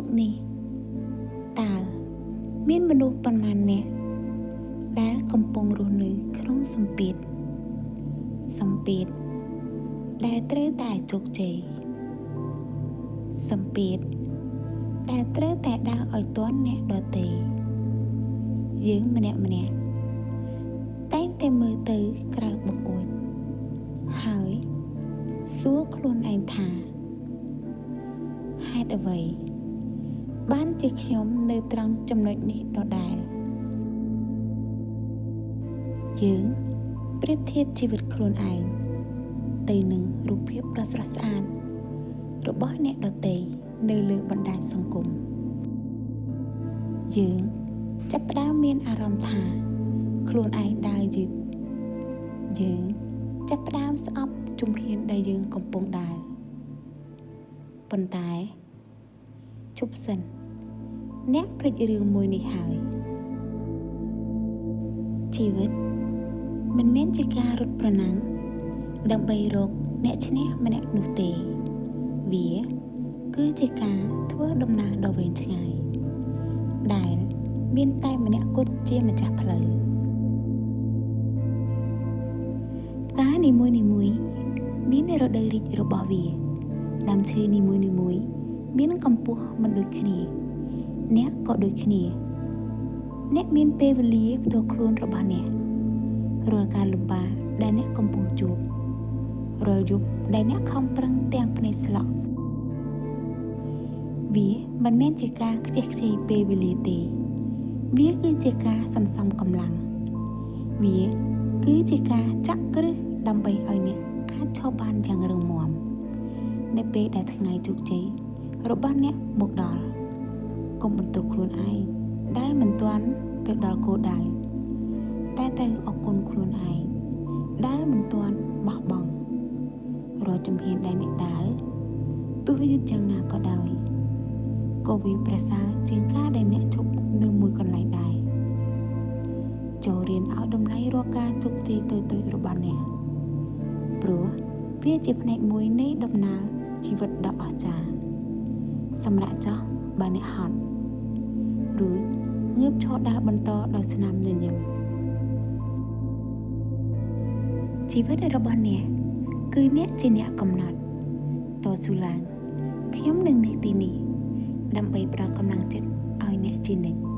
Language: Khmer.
កនេះតើមានមនុស្សប៉ុន្មាននាក់ដែលកំពុងរស់នៅក្នុងសម្ពាធសម្ពាធដែលត្រូវតែជោគជ័យសម្ពាធដែលត្រូវតែដើរឲ្យទាន់អ្នកដទៃយើងម្នាក់ម្នាក់តែងតែមើលទៅក្រៅបង្អួចហើយសួរខ្លួនឯងថាហេតុអ្វីបានជាខ្ញុំនៅត្រង់ចំណុចនេះដដែលយើងប្រៀបធៀបជីវិតខ្លួនឯងទៅនឹងរូបភាពដ៏ស្រស់ស្អាតរបស់អ្នកដទៃនៅលើបណ្ដាញសង្គមយើងចាប់ផ្ដើមមានអារម្មណ៍ថាខ្លួនឯងដើរយឺតយើងចាប់ផ្ដើមស្អប់ជំហានដែលយើងកំពុងដើរប៉ុន្តែឈប់សិនអ្នកភ្លេចរឿងមួយនេះហើយជីវិតមិនមែនជាការរត់ប្រណាំងដើម្បីរកអ្នកឈ្នះម្នាក់នោះទេវាគឺជាការធ្វើដំណើរដ៏វែងឆ្ងាយដែលមានតែម្នាក់គត់ជាម្ចាស់ផ្លូវផ្កានីមួយៗមានរដូវរីករបស់វាដើមឈើនីមួយៗមានកម្ពស់មិនដូចគ្នាអ្នកក៏ដូចគ្នាអ្នកមានពេលវេលាផ្ទាល់ខ្លួនរបស់អ្នករាល់ការលំបាកដែលអ្នកកំពុងជួបរាល់យប់ដែលអ្នកខំប្រឹងទាំងភ្នែកស្លក់វាមិនមែនជាការខ្ជះខ្ជាយពេលវេលាទេវាគឺជាការសន្សំកម្លាំងវាគឺជាការចាក់គ្រឹះដើម្បីឲ្យអ្នកអាចឈរបានយ៉ាងរឹងមាំនៅពេលដែលថ្ងៃជោគជ័យរបស់អ្នកមកដល់កុំបន្ទោសខ្លួនឯងដែលមិនទាន់ទៅដល់គោលដៅតែត្រូវអរគុណខ្លួនឯងដែលមិនទាន់បោះបង់រាល់ជំហានដែលអ្នកដើរទោះយឺតយ៉ាងណាក៏ដោយក៏វាប្រសើរជាងការដែលអ្នកឈប់នៅមួយកន្លែងដែរចូលរៀនឲ្យតម្លៃរាល់ការជោគជ័យតូចៗរបស់អ្នកព្រោះវាជាផ្នែកមួយនៃដំណើរជីវិតដ៏អស្ចារ្យសម្រាប់ចោះបើអ្នកហត់រួចងើបឈរដើរបន្តដោយស្នាមញញឹមជីវិតរបស់អ្នកគឺអ្នកជាអ្នកកំណត់តស៊ូឡើងខ្ញុំនឹងនៅទីនេះដើម្បីផ្ដល់កម្លាំងចិត្តឲ្យអ្នកជានិច្ច។